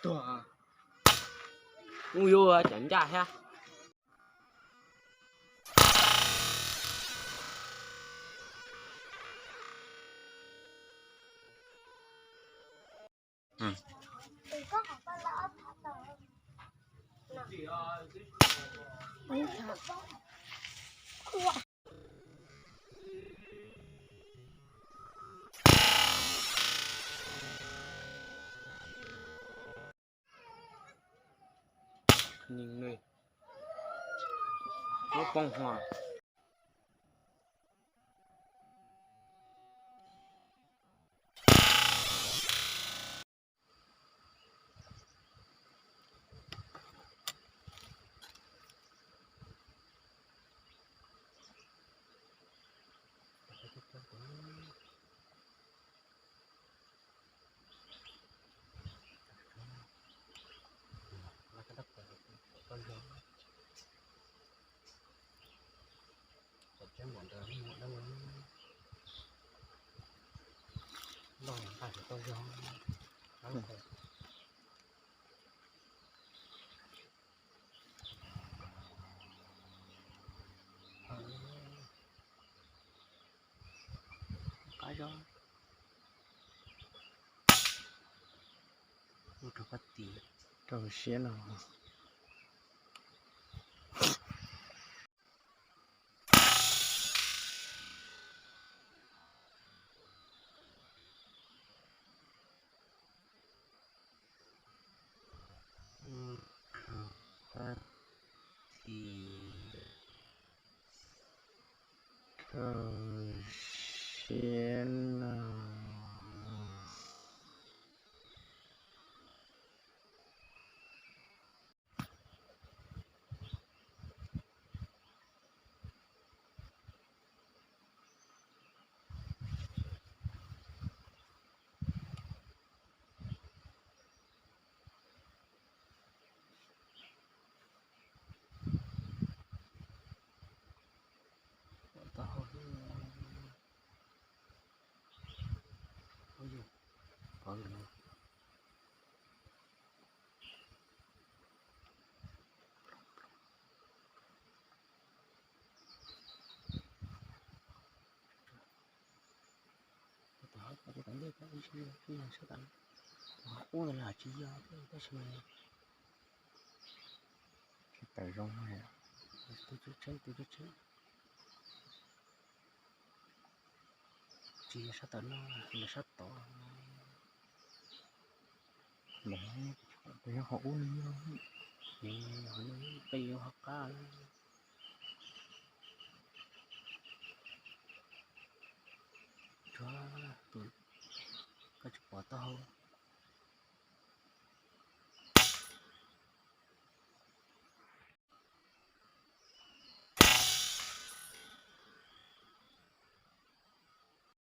Tuag. Kuj yuav cov ncaj thiab. Nws poob hua. Qab zog. Ua rau koj tis rau siab no. Koj tis rau siab no. Tab tom hauv pas tus tom ntej, tab sis sab tom no ho ua ntawd los tsis yog thiab, tab sis mas tsis tawm zoo. Tus tseeb, tus tseeb tsis yog sab tom no, yog sab tod. Tus yog qhov ub no, peb yuav ho qab. Tsuag tus, koj tsis pom taub hau.